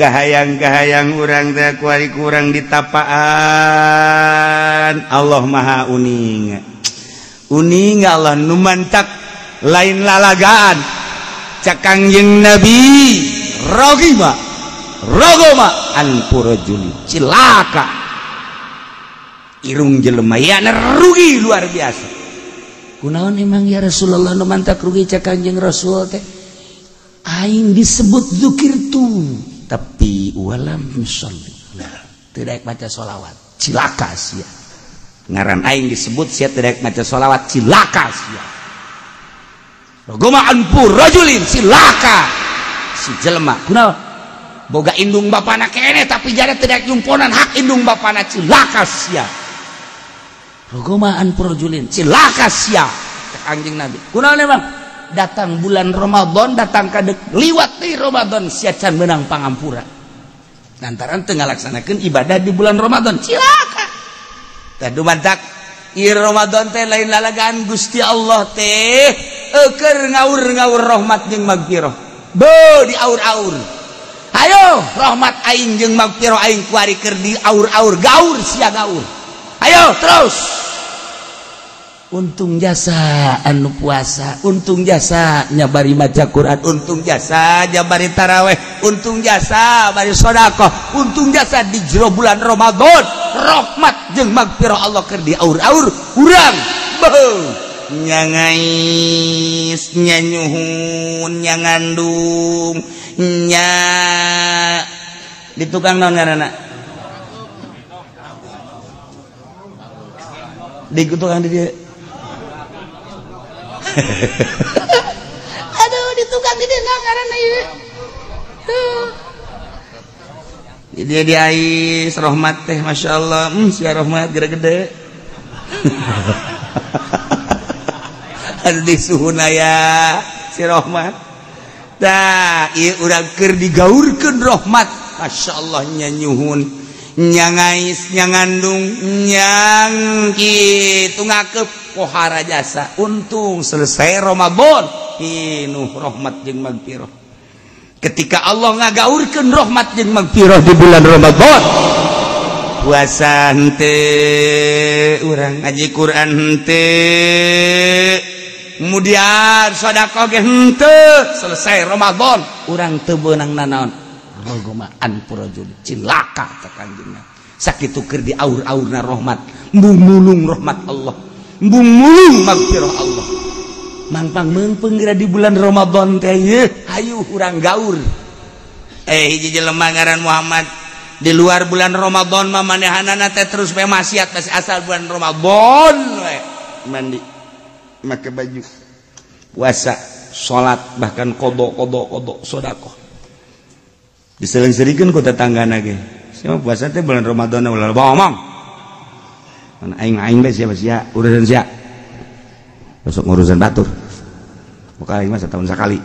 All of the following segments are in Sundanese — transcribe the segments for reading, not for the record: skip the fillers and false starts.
Kahayang-kahayang urang teh kuari kurang ditapaan. Allah Maha uning. Uning Allah nu mantak lain lalagaan. Cak Kangjeng Nabi rogima rogoma anpurajuli cilaka. Irung jelema yana rugi luar biasa. Kunaon emang ya Rasulullah nu mantak rugi cak Kangjeng Rasul teh? Aing disebut zikir tuh tapi walam sholli, tidak baca sholawat, cilaka sia. Ngaran aing disebut sia tidak baca sholawat, cilaka sia. Rogoma anpur rajulin cilaka si jelema. Kunaon? Boga indung bapana keneh tapi jare tidak nyumponan hak indung bapana, cilaka sia. Rogoma anpur rajulin cilaka sia cak Kangjeng Nabi. Kunaon emang? Datang bulan Ramadan, datang kadek liwat di Ramadan sia can menang pangampura. Lantaran teu ngalaksanakeun ibadah di bulan Ramadan, cilaka. Tah dumantak ieu Ramadan teh lain lalagaan Gusti Allah teh eukeun ngaur-ngaur rahmat jeung magfirah. Beuh diaur-aur. Ayo rahmat aing jeung magfirah aing kuari keur diaur-aur, gaur sia gaur. Ayo terus. Untung jasa anu puasa, untung jasa nyabari maca Quran, untung jasa jabari taraweh, untung jasa bari sedekah, untung jasa di jero bulan Ramadan rahmat jeung magfirah Allah keur diaur-aur urang beuh nyangais nyanyuhun nyangandung nya di tukang naon ngaranna di tukang di dieu. Aduh di tukang di dieu ngaranna ieu. Di dieu diais rahmat teh masyaallah, sia rahmat gede-gede. Aduh di suhun aya si rahmat. Tah ieu urang keur digaurkeun rahmat, masyaallah nyanyuhun, nyangais, nyangandung, nyang kitu ngakeup pohara jasa. Untung selesai Ramadan pinuh rahmat jeung magfirah. Ketika Allah ngagaurkeun rahmat jeung magfirah di bulan Ramadan, puasa henteu, urang ngaji Quran henteu, kemudian sedekah ge henteu, selesai Ramadan urang teu beunang nanaon. Rogoma anpurajul cilaka teh Kangjeng Nabi. Sakitu keur diaur-aurna rahmat, embung mulung rahmat Allah, embung mulung magfirah Allah. Mangpang meungpeung geura di bulan Ramadan teh yeuh, hayu urang gaur. Hiji jelema ngaran Muhammad di luar bulan Ramadan mah manehanana teh terus bae maksiat masih asal bulan Ramadan we. Mandi, make baju, puasa, salat, bahkan qada qada qada sedekah. Diseling-selingkeun ku tetanggana ge. Sia puasa teh bulan Ramadan ulah ngomong. Mana aing-aing bae sia sia urusan sia. Besok ngurusan batur. Buka aing mah setahun sekali.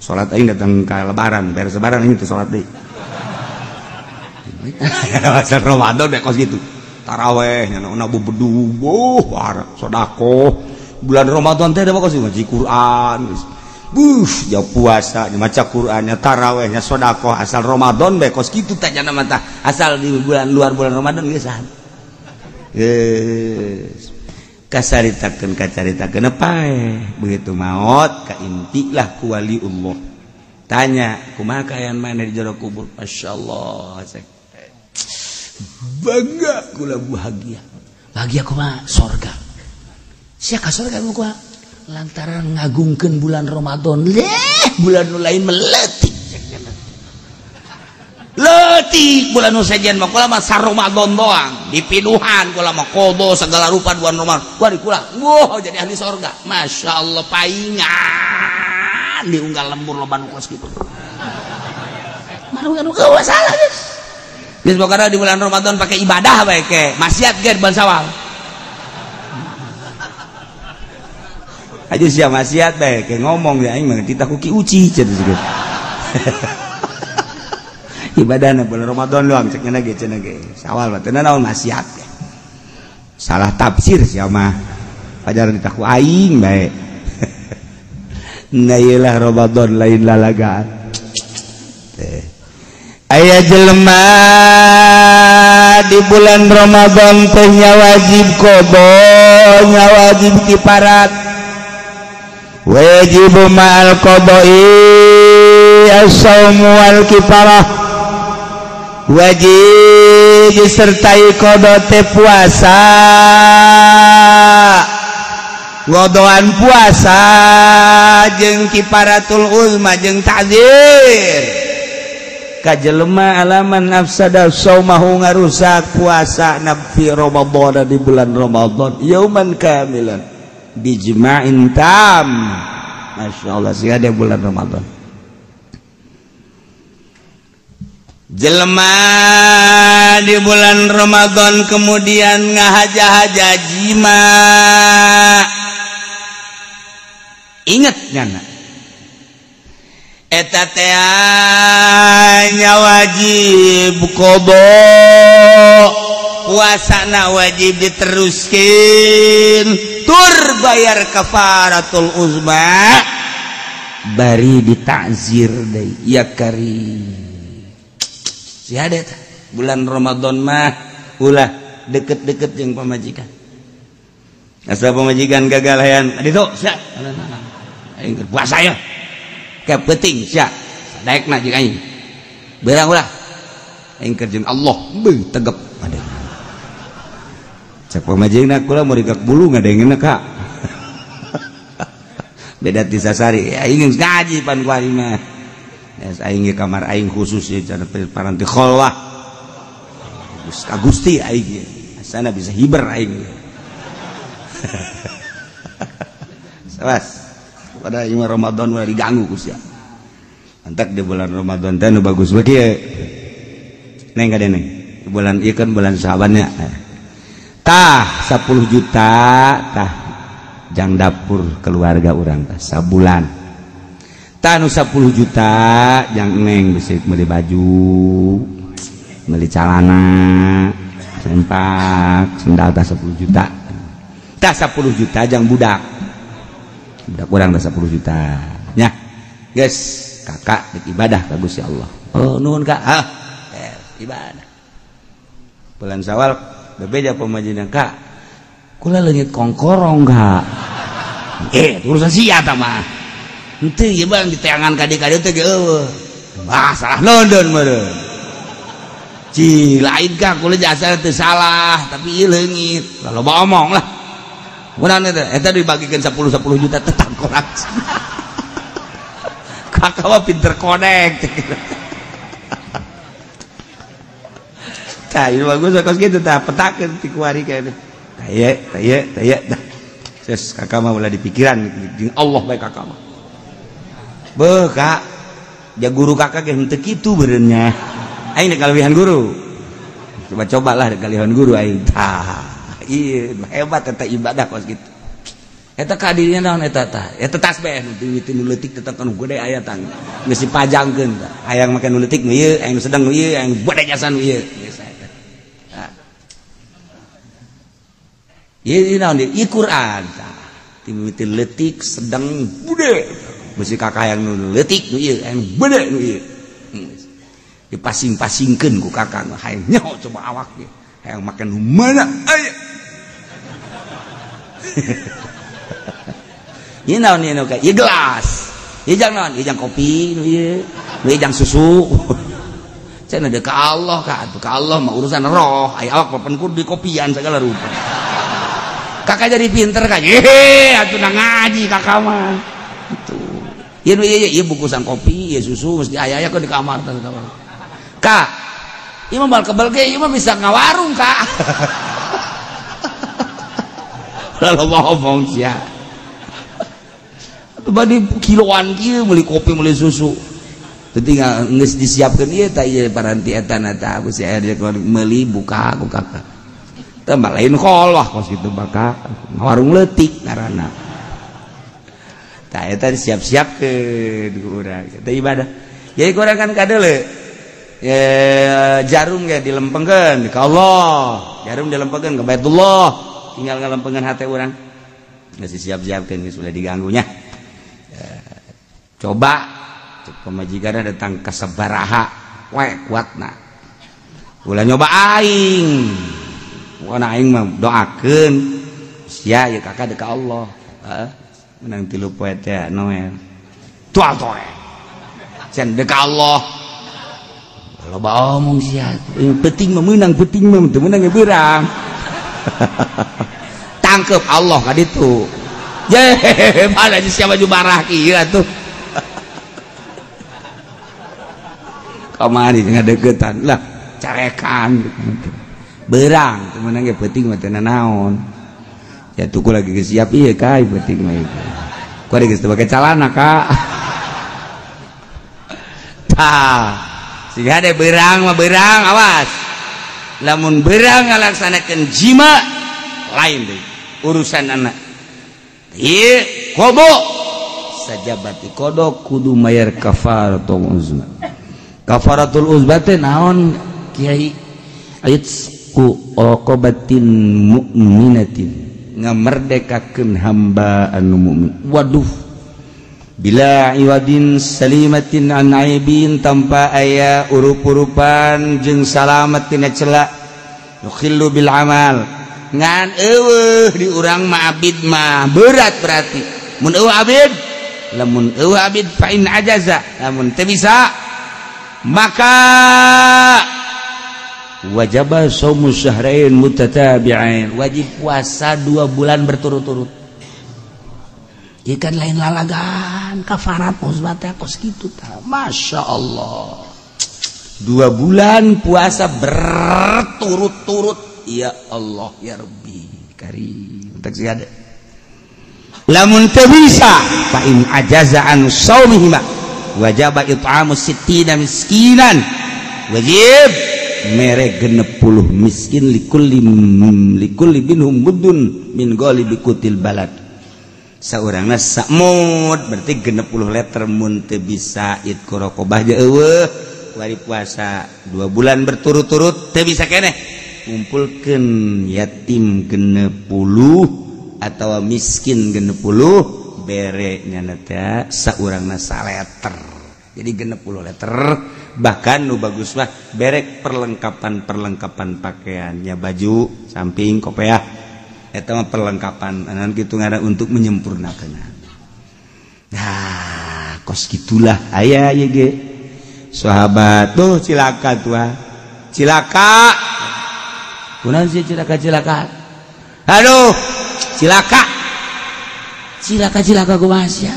Salat aing datang ka lebaran, beres lebaran aing teh salat deui. Asal Ramadan deh kos gitu. Taraweh nya na bebedu, boh sedekah. Bulan Ramadan teh da mah kos ngaji Quran geus. Buh, jauh puasa, maca Qurannya, tarawehnya, sedekah, asal Ramadan bae kos kitu teh jana mah tah. Asal di bulan luar bulan Ramadan geus saha. Geus. Kasaritakeun kacaritakeun paeh. Begitu maot kaintilah ku waliullah. Tanya, kumaha kaayaan maneh di jero kubur? Masyaallah, cek. Bangga kula bahagia. Bahagia kumaha? Sorga. Sia ka sorga kumaha? Lantaran ngagungkeun bulan Ramadan, leh bulan nu lain meletik. Leutik bulan nu sejen mah kula mah sa-Ramadan doang, dipinuhan kula mah qada segala rupa bulan Ramadan. Wah kula, wah jadi ahli sorga. Masyaallah paingan diunggal lembur loba nu kos kitu. Maru anu eueuh salah geus. Geus pokona di bulan Ramadan pakai ibadah bae ke, maksiat ge ban sawal. Aja sia maksiat bae ke ngomong ya aing mah kita ku ki uci cenah geus. Ibadahna bulan Ramadan doang cek nya ge cenah ge. Sawal mah teu naon maksiat. Salah tafsir sia mah. Pajaran ditaku aing bae. Nah iyalah Ramadan lain lalagaan. Teh. Aya jelema di bulan Ramadan teh nya wajib qada, nya wajib kiparat. Wajib ma'al qada'i as-saumu wal kifarah. Wajib disertai qada teh puasa. Ngodoan puasa jeung kifaratul uzma jeung ta'zir. Ka jelema alaman afsada saumahu ngarusak puasa nabi Ramadan di bulan Ramadan yauman kamilan bijma'in tam. Masya Allah sih ada bulan Ramadan. Jelema di bulan Ramadan kemudian ngahaja-haja jima. Ingat nyana eta teh nya wajib qada, puasana wajib diteruskeun tur bayar kafaratul uzma bari ditakzir deui ya kari. Si ada eta bulan Ramadan mah ulah deket-deket jeung pamajikan. Asa pamajikan gagal hayang ditu sia aing keur puasa ya. Kayak penting sia daekna jeung aing beurang ulah aing keur jeung Allah beuh tegep ada. Cek pamajikna kula mau digak bulu ngadengena kak. Beda ti sasari aing geus ngaji pan ku aing mah. Aing ge kamar aing khusus ieu cenah paranti kholwah. Ka Gusti aing ge asana bisa hiber aing. Sawas pada ieu Ramadan ulah diganggu ku sia. Antak di bulan Ramadan teh nu bagus bae kieu. Neng ka deneng. Bulan ieu kan bulan Syaban nya. Tah 10 juta tah jang dapur keluarga urang tah sabulan. Tah nu 10 juta jang neng bisa meuli baju, meuli calana, sempak, sendal tah 10 juta. Tah 10 juta jang budak. Budak urang tah 10 juta. Nya. Guys, kakak dek ibadah ka Gusti Allah. Oh, nuhun kak. Hah. Ibadah. Bulan Syawal bebeja pamajikan kak. Kula leungit kongkorong kak. Urusan sia ta mah. Henteu ieu bang diteangan ka dieu teh ge eueuh. Ah, salah nonton meureun. Ci, lain kak kula jasa teu salah, tapi ieu leungit. Loba omong lah. Kunaon eta? Eta dibagikan 10 juta tetap kurang. Kakak mah pinter konek. Tah, ieu bagus kos kitu tah petakeun ti kuari kene. Tah ye, tah ye, tah. Ses kakak mah ulah dipikiran jeung Allah bae kakak mah. Beuh kak, ja guru kakak ge henteu kitu beureunnya. Aing dek kalebihan guru. Coba-cobalah dek kalebihan guru aing. Tah, ieu hebat eta ibadah kos kitu. Eta kadirnya naon eta tah? Eta tasbih nu dimimiti nu leutik tetep nu gede aya tang. Geus dipajangkeun tah. Hayang make nu leutik nu ieu, hayang nu sedang nu ieu, hayang gede jasa nu ieu. Geus eta. Tah. Ieu naon ieu? Ieu Quran tah. Dimimiti leutik sedang gede. Beusi kakak hayang nu leutik nu ieu, hayang gede nu ieu. Dipasing-pasingkeun ku kakak hayang nyaho coba awak ge. Hayang make nu mana aya. Ieu naon ieu ka? Ieu gelas. Ieu jang naon? Ieu jang kopi nu ieu. Nu ieu jang susu. Cenah deuk ka Allah ka atuh ka Allah mah urusan roh. Aya awak papan kudu dikopian segala rupa. Kakak jadi pinter ka. Yehe atuh na ngaji kakak mah. Gitu. Ieu nu ieu ieu bungkusan kopi, ieu susu mesti aya-aya di kamar tah kamar. Kak, ieu mah bal kebel ge ieu mah bisa ngawarung kak. Lalu ngomong sia. Badi kiloan kieu meuli kopi meuli susu. Teu geus disiapkeun ieu tah ieu paranti eta na tah geus aya meuli buka ku kakak. Teh mah lain kolwah kos kitu bakal ngawarung leutik ngaranna. Tah eta disiap-siapkeun ku urang. Eta ibadah. Jadi ku urang kan kadeuleu. Jarum ge dilempengkeun ka Allah. Jarum dilempengkeun ka Baitullah. Tinggal ngalempengkeun hate urang. Geus disiap-siapkeun geus ulah diganggunya. Coba pamajikan datang ke sabaraha Poe kuatna. Ulah nyoba aing. Pokona aing mah doakeun sia ieu kakak deuk ka Allah. Heeh. Menang 3 poe teh Noel. Tual toe. Cenah deuk ka Allah. Loba omong sia. Penting mah meunang, penting mah teu meunang ge beurang. Tangkep Allah ka ditu. Ye, mana sia baju barah kieu atuh. Kamari ngadeukeutan lah carekan beurang teu meunang ge peuting mah teu nanaon. Ya tuku lagi geus siap ieu kai peuting mah ieu. Ku geus teu pake calana ka. Tah, siga de beurang mah beurang awas. Lamun beurang ngalaksanakeun jima lain deui urusan anak. Ieu kobo sajabati kodo kudu mayar kafaratul uzma. Kafaratul uzma teh naon kiai? Aitsku raqabatin mu'minatin, ngamerdekakeun hamba anu mukmin. Waduh, bila iwadin salimatin an aibin, tanpa aya urup-urupan jeung salamet tina cela, yukhillu bil amal. Ngan eueuh di urang mah abid mah berat berarti. Mun eueuh abid, lamun eueuh abid fa in ajaza, lamun teu bisa maka wajaba shaumu syahrain mutatabi'ain, wajib puasa 2 bulan berturut-turut. Ieu kan lain lalagan kafarat uzma teh kos kitu tah. Masya Allah, 2 bulan puasa berturut-turut. Ya Allah ya Rabbi karim. Tak ada lamun teu bisa fa in ajaza an shaumihima wajaba it'amu sittina miskinan, wajib mere 60 miskin likulli minhum muddun min ghalibi qutil balad. Saurangna samud berarti 60 liter mun teu bisa itqu raqabah je eueuh wari puasa 2 bulan berturut-turut teu bisa keneh kumpulkeun yatim 60 atau miskin 60 bere nyana teh saurangna saleter. Jadi 60 liter, bahkan nu bagus mah berek perlengkapan-perlengkapan pakaiannya, baju, samping, kopiah. Eta mah perlengkapan anan kitu ngaran untuk menyempurnakeun. Nah, kos gitulah aya ieu ge. Sahabat tuh cilaka tuah. Cilaka. Kunaon sih cilaka-cilaka? Aduh, cilaka. Cilaka-cilaka kumaha sia?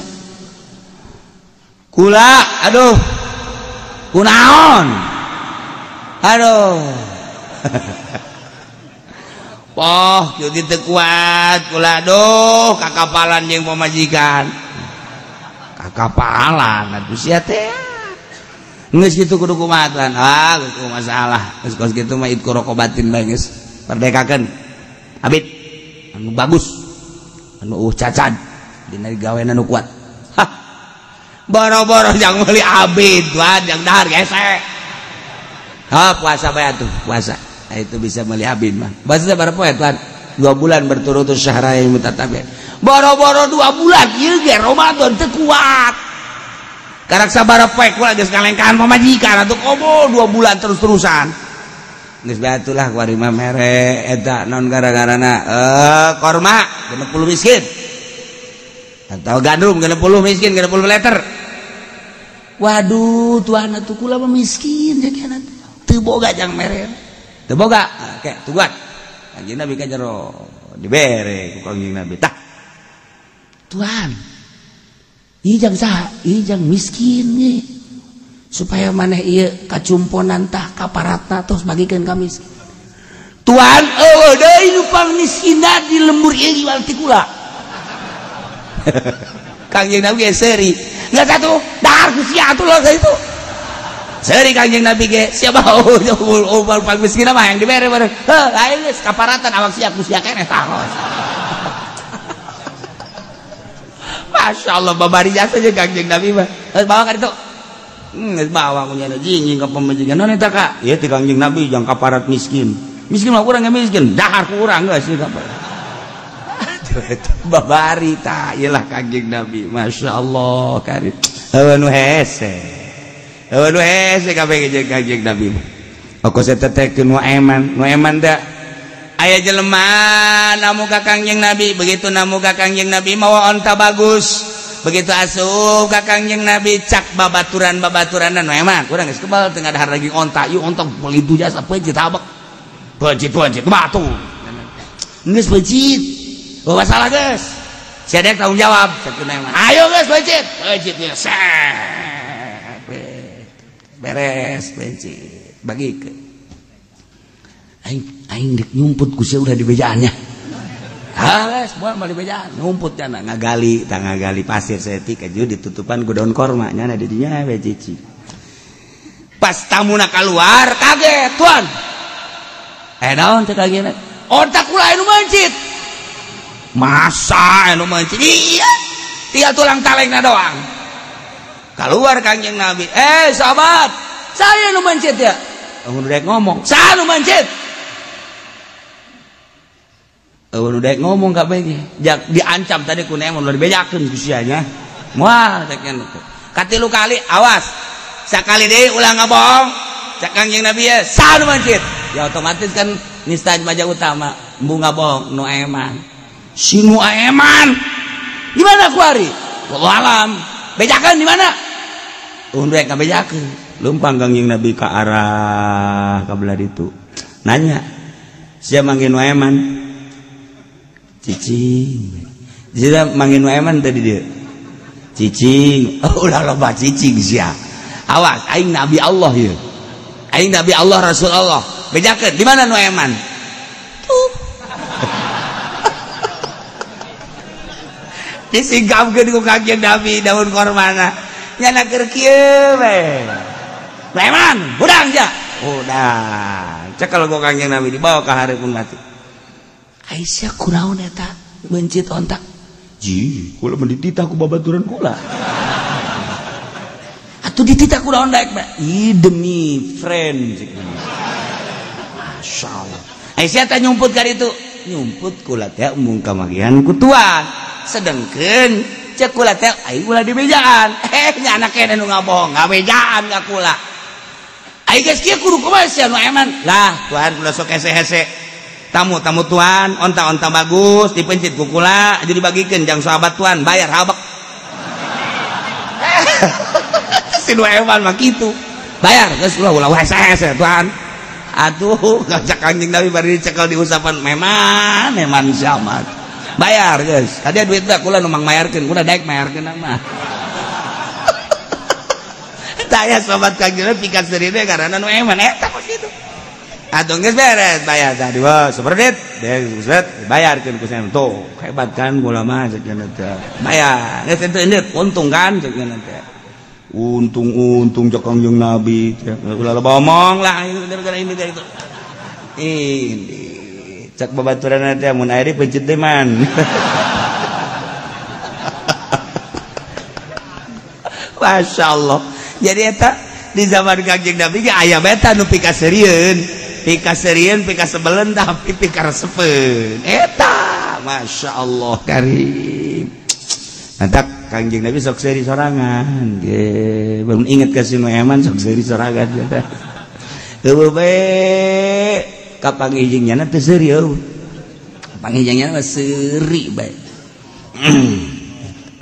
Kula, aduh. Kunaon? Aduh. Poh, kieu teu kuat kula aduh kakapalan jeung pamajikan. Kakapalan atuh sia teh. Geus kitu kudu kumaha tuan? Ah, geus kumaha masalah. Geus kos kitu mah itqu raqabatin bae geus. Merdekakeun. Abid anu bagus. Anu eueuh cacad dina gawean anu kuat. Hah. Boro-boro jang meuli abid tuan, jang dahar gesek. Ha, puasa bae atuh, puasa. Nah, itu bisa meuli abid mah. Bahasa berapa poe tuan? 2 bulan berturut-turut syahrain mutatabi'ain. Boro-boro 2 bulan ieu ge Ramadan teu kuat. Karak sabaraha poe kula geus ngalengkahan pamajikan atuh komo 2 bulan terus-terusan. Geus bae atulah kuari mah mere eta naon gara-garana korma 60 miskin. Atau gandum 60 miskin 60 liter. Waduh tuan atuh kula mah miskin jagian teu boga jang mere. Teu boga, oke tungguan. Kanjeng Nabi ka jero dibere ku Kanjeng Nabi. Tah. Tuan, ieu jang saha? Ieu jang miskin ieu. Supaya maneh ieu kacumponan tah kaparatna tos bagikeun ka miskin. Tuan eueuh deui nu pangmiskinna di lembur ieu jual ti kula. Kanjeng Nabi ge seuri. Geus atuh dahar ku sia atuh lo itu. Seuri Kanjeng Nabi ge siapa oh pang miskin mah yang dibere bareng. Heuh lain geus kaparatan awak sia ku sia keneh tah. Masya Allah babari jasa jeung Kanjeng Nabi mah. Geus bawa ka ditu. Geus bawa ku nyana jingjing ka pamajikan. Naon eta ka? Ieu ti Kanjeng Nabi jang kaparat miskin. Miskin mah urang ge miskin, dahar ku urang geus ieu kaparat. Babari tah ieu lah Kanjeng Nabi. Masya Allah karim. Heueuh nu hese. Eueuh nu hese kabeh jeung Kangjeng Nabi. Aku saya teh nu eman, nu eman teh aya jelema namu ka Kangjeng Nabi, begitu namu ka Kangjeng Nabi mawa onta bagus. Begitu asup ka Kangjeng Nabi cak babaturan-babaturanan nu eman, kurang geus kebal teu ngadahar daging onta, ieu onta meuli tu jasa peuncit habek. Peuncit-peuncit batu. Geus peuncit. Oh masalah geus. Sia dek tanggung jawab cak nu eman. Ayo geus peuncit. Peuncit nya set. Beres peuncit. Bagikeun. Aing aing dek nyumput ku sia udah di bejaannya. Hales, moal mah di bejaan nyumput nya ngagali, tah ngagali pasir saeutik aju ditutupan ku daun korma nya di dinya we cici. Pas tamuna kaluar kaget, tuan. Naon teh kagetna? Onta kula anu meuncit. Masa anu meuncit? Iya. Tinggal tulang talengna doang. Kaluar Kangjeng Nabi, sahabat, saya nu meuncit ya. Eueuh rek ngomong, saha nu meuncit? Eueuh rek ngomong kabeh ge. Diancam tadi ku nemun ulah dibejakeun ku sia nya. Moal cek nya teh. Katilu kali awas. Sakali deui ulah ngabohong. Cek Kangjeng Nabi ye, saha nu meuncit? Ya otomatis kan nista maja utama, embung ngabohong nu eman. Si nu eman. Di mana ku ari? Wallahu alam. Bejakeun di mana? Eueuh rek ngabejakeun. Lumpang Kangjeng Nabi ke arah ka belah ditu. Nanya, sia manggil nu eman? Cicing. Sia manggil nu eman tadi dia. Cicing. Oh, ulah loba cicing sia. Awas, aing Nabi Allah ieu. Aing Nabi Allah Rasul Allah. Bejakeun di mana nu eman? Tuh. Disingkapkeun ku Kangjeng Nabi daun kormana. Nyana keur kieu we. Eman, hudang ja. Hudang. Cekel ku Kangjeng Nabi dibawa ka hareupeun mati. Aisyah kunaon eta meuncit ontak. Ji, kula mah dititah ku babaturan kula. Atuh dititah ku naon daek bae? Ih demi friend. Masyaallah. Aisyah teh nyumput ka ditu. Nyumput kula teh embung kamagihan ku tuan. Sedengkeun cek kula teh aing ulah dibejaan. Nya anak kene nu ngabohong, ngabejaan ka kula. Aing geus kieu kudu kumaha sia nu eman? Lah, tuan ulah sok hese-hese. Tamu-tamu tuan, onta-onta bagus, dipencit ku kula, jadi dibagikeun jang sahabat tuan, bayar habek. Si nu eman mah kitu. Bayar geus ulah ulah hese-hese tuan. Atuh, ngajak Kangjeng Nabi bari dicekel diusapan meman, eman siamat. Bayar geus. Tadi duit teh kula nu mangmayarkeun, kula daek mayarkeun mah. Taya sobat Kangjeng Nabi pikat seuri teh karena nu eman eta kos kitu. Atuh geus beres bayar tadi wah superdit beres bayarkeun ku saya tuh hebat kan kula mah cek nya teh. Bayar geus teu endeup untung kan cek nya teh. Untung-untung cek Kangjeng Nabi ulah loba omong lah gara-gara ini gara itu. Ini cek babaturan teh mun aya pencit teh man. Masya Allah. Jadi eta di zaman Kangjeng Nabi ge aya beta nu pikaseurieun. Pikaseurieun, pikasebeleun tapi pikaresepeun. Eta Masya Allah karim. Mantak Kangjeng Nabi sok seuri sorangan. Ge, belum inget ka si nu eman sok seuri sorangan. Eueuh bae kapanggih jeung nyana teu seuri eueuh. Kapanggih jeung nyana mah seuri bae.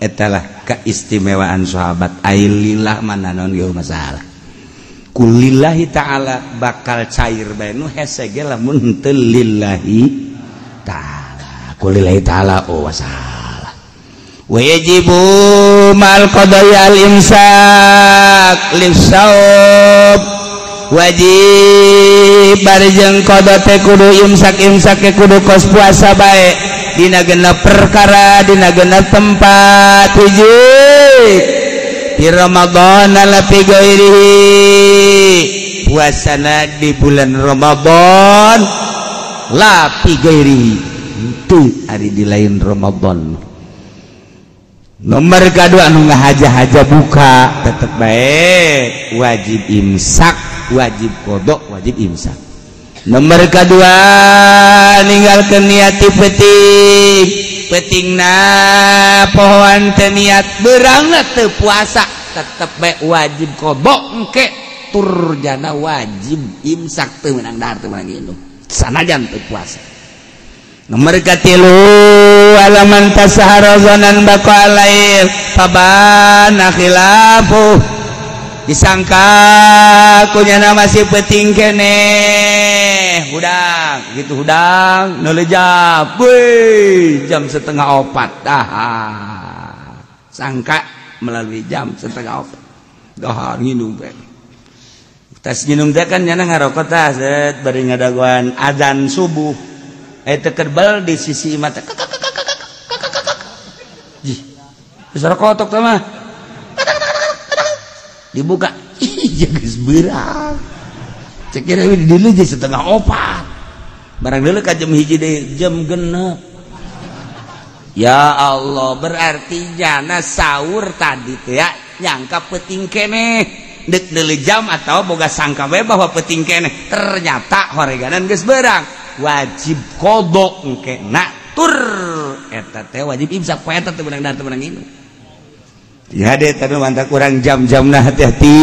Eta lah keistimewaan sahabat. Ailillah mana naon ge masalah. Kulillahi ta'ala bakal cair bae nu hese ge lamun henteu lillahi ta'ala. Kulillahi ta'ala oh masalah. Wa yajibu mal qada'i al imsak lisawab. Wajib barjeng qada teh kudu imsak-imsak ke kudu kos puasa bae dina genep perkara dina genep tempat hiji di Ramadan la fi ghairihi puasana di bulan Ramadan la fi ghairihi itu hari di lain Ramadan. Nomor kedua anu ngahaja-haja buka tetep bae wajib imsak, wajib kodok, wajib imsak. Nomor kedua ninggalkeun niat ti peuting, peutingna pohoan teu niat beurangna teu puasa. tetep bae wajib qada engke turjana wajib imsak teu meunang dahar teu meunang nginum sanajan teu puasa. Nomor katilu alaman tasahara zanan baqa lail fabana khilafu disangka kunyana masih penting keneh hudang gitu hudang nolejap weh jam 3:30 dah sangka melalui jam 3:30 dahar nginum bae tas nginum teh kan nyana ngarokok tah set bari ngadagoan azan subuh teu kerbel di sisi mata jih geus kotok teh mah dibuka ih geus beurang cek kira di dieu jeung 3:30 barang deuleu ka jam 1 deui jam 6. Ya Allah berarti jana sahur tadi teh ya nyangka peuting keneh dek deuleu jam atau boga sangka we bahwa peuting keneh ternyata horeganan geus beurang wajib qada engke na tur eta teh wajib imsak poe eta teu meunang dahar teu meunang nginum. Ya deh tadi mantap kurang jam-jamna hati-hati.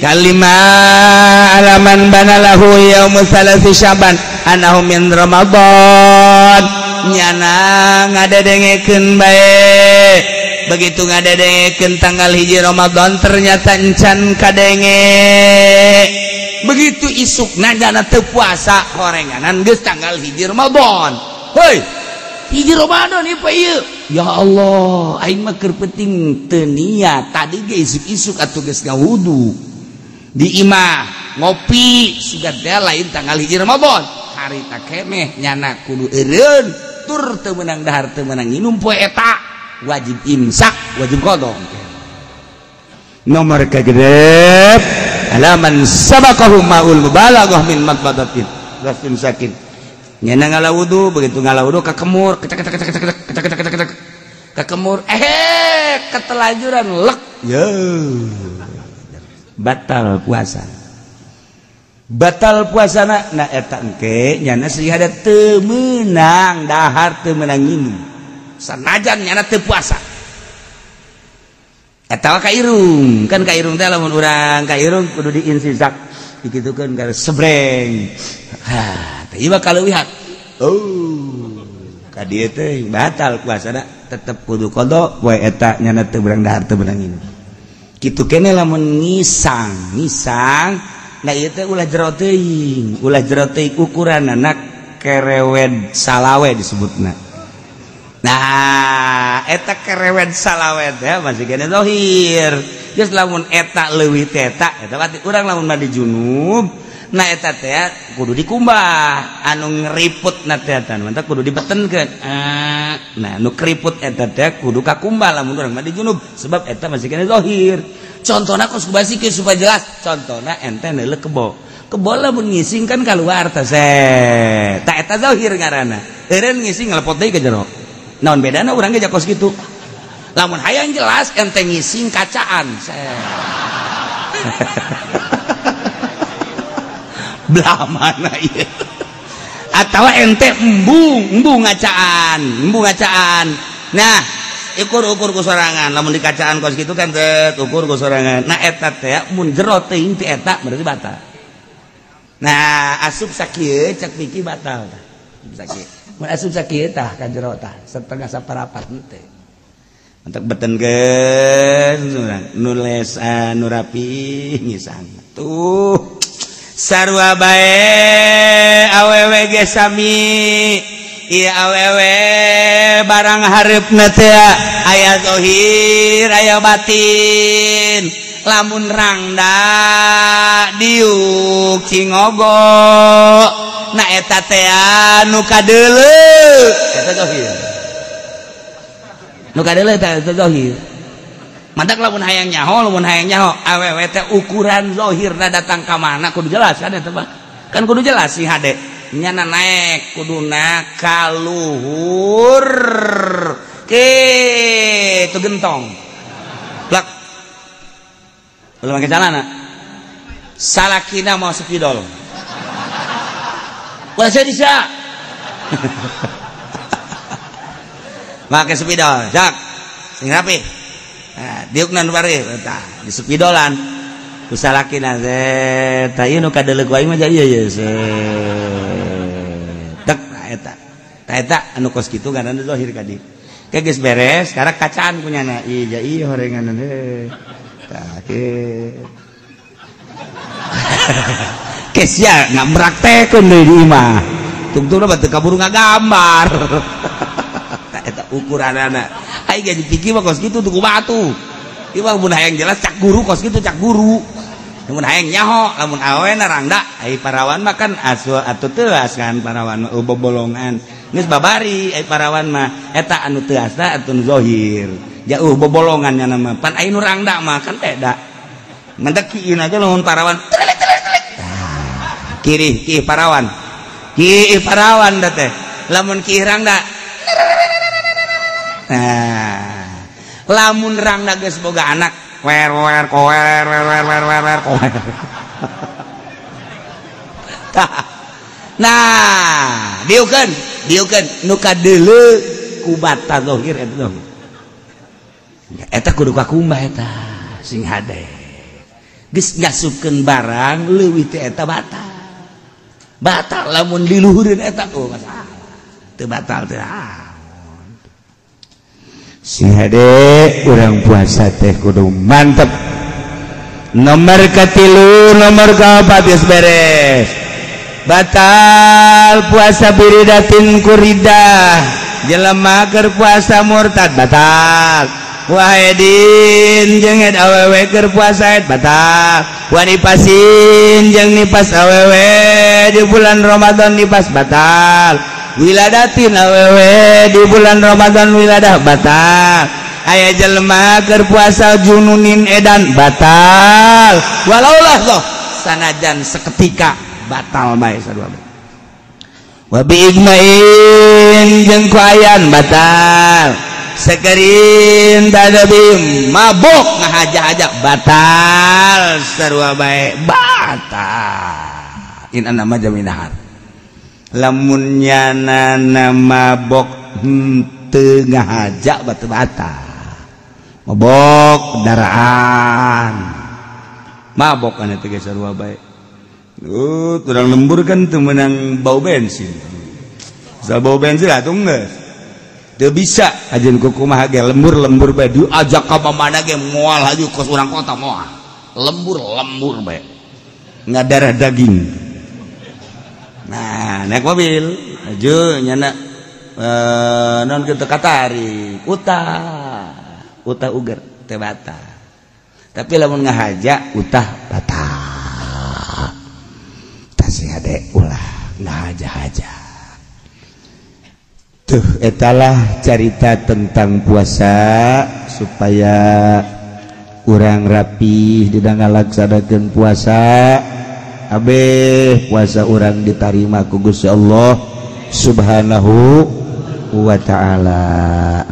Kalima alaman banalahu yaumu salasi syaban anahu min Ramadan nyana ngadedengekeun bae begitu ngadedengekeun tanggal 1 Ramadan ternyata encan kadenge begitu isukna jana teu puasa horenganan geus tanggal 1 Ramadan. Heuy 1 Ramadan ieu ieu ya Allah aing mah keur penting teu niat tadi ge isuk-isuk atuh geus ngawudu di imah ngopi sugan teh lain tanggal 1 Ramadan harita keneh nyana kudu eureun tur teu meunang dahar teu meunang nginum poe eta wajib imsak wajib qada. Nomor kagedep alaman sabaqahu maul mubalaghah min madbadatin rasim sakin nyana ngala wudu begitu ngala wudu kakemur kecek kecek kecek kecek kecek kecek kecek kakemur ketelajuran lek yo batal puasa batal puasana na eta engke nyana sihada teu meunang dahar teu meunang nginum sanajan nyana teu puasa eta ka irung kan ka irung teh lamun urang ka irung kudu diinsizak dikitukeun ka sebreng ha teh ieu kaleuwihan oh ka dieu teh batal puasana tetep kudu qada poe eta nyana teu beurang dahar teu meunang nginum kitu kene lamun ngisang ngisang nah ieu teh ulah jero teuing ukuranna kerewed salawe disebutna. Nah eta kerewed salawe teh masih kene zahir geus lamun eta leuwih teh eta eta berarti urang lamun mandi junub nah eta teh kudu dikumbah anu ngeriput na teh eta mantap kudu dibetenkeun nah nu keriput eta teh kudu kakumbah lamun urang mandi junub sebab eta masih kene zahir. Contohna kos kubasikeun supaya jelas contohna ente neuleuh kebo kebo lamun ngising kan kaluar teh tah eta zahir ngaranna eureun ngising ngalepot deui ka jero naon bedana urang ge kos kitu lamun hayang jelas ente ngising kacaan belah mana ieu atawa ente embung ngacaan nah ukur-ukur ku sorangan lamun dikacaan kos kitu kan teh ukur ku sorangan nah eta teh mun jero teuing ti eta berarti batal. Nah asup sakieu cek pikir batal tah sakieu mun asup sakieu tah ka jero tah setengah saparapat teh untuk betenkeun nules nu rapi ngisang tuh sarua bae awewe ge sami ieu awewe barang hareupna teh aya zahir aya batin lamun rangda diuk cingogo na eta teh nu kadeuleu eta zahir nu kadeuleu eta zahir mantak lamun hayang nyaho awewe teh ukuran zahirna datang ka mana kudu jelas kan eta mah kan kudu jelas sih hade nyana naek kuduna kaluhur ke itu gentong plak belum pakai celana salakina mau spidol wah saya bisa pakai spidol jak sing rapi Nah, diukna nu pareuh tah di sepidolan ku salakina teh tah ieu nu kadeuleuk wae mah jadi ieu tek eta tah eta anu kos kitu ngaranna zahir ka dieu. Ke geus beres sekarang kacaan kunyana ieu ieu horengan heuh tah kieu. Kesia nggak meraktekeun deui di imah. Tungtungna mah teu kaburu ngagambar. Eta ukuranana. Ai gaji pikir mah kos kitu tuh batu. Ieu mah mun hayang jelas cak guru kos kitu cak guru. Mun hayang nyaho lamun awena rangda ai parawan mah kan asu atuh teuas kan parawan mah bobolongan. Geus babari ai parawan mah eta anu teuasna atuh zahir. Jauh bobolongan nya mah pan ai nu rangda mah kan beda. Mendekiin aja lamun parawan. Kiri ki parawan ki parawan da teh lamun ki rangda nah lamun rangda geus boga anak wer wer kower wer wer wer wer wer kower. Nah diukeun diukeun nu kadeuleu ku bata zahir eta zahir eta kudu kakumbah eta sing hade geus ngasupkeun barang leuwih teh eta batal. Batal lamun diluhureun eta oh masalah teu batal teu naon. Sing hade urang puasa teh kudu mantep. Nomor katilu nomor kaopat geus beres. Batal puasa biridatin kuridah jelema keur puasa murtad batal. Wahidin jeung head awewe keur puasa head batal. Wanipasin jeung nipas awewe di bulan Ramadan nipas batal. Wiladatin awewe di bulan Ramadan wiladah batal. Aya jelema keur puasa jununin edan batal. Walaulah loh sanajan seketika batal bae sarua. Wa bi ijma'in jeung ku ayan batal. Sekerin tadabi mabok ngahaja-haja batal sarua bae batal. In anama jaminahar lamun nyana mabok henteu ngahaja batu batal. Mabok daraan mabok kan eta ge sarua bae. Urang lembur kan teu meunang bau bensin. Sa bau bensin atuh geus teu bisa ajeun kumaha ge lembur-lembur bae diajak ka mana ge moal haju kos urang kota moal. Lembur-lembur bae. Ngadarah daging. Nah, naik mobil aju nyana non kitu katarik utah utah uger teu batal. Tapi lamun ngahaja utah batal. Tah sing hade ulah ngahaja-haja. Tuh etalah carita tentang puasa supaya urang rapih dina ngalaksanakeun puasa. Abeh puasa urang ditarima ku Gusti Allah Subhanahu wa ta'ala.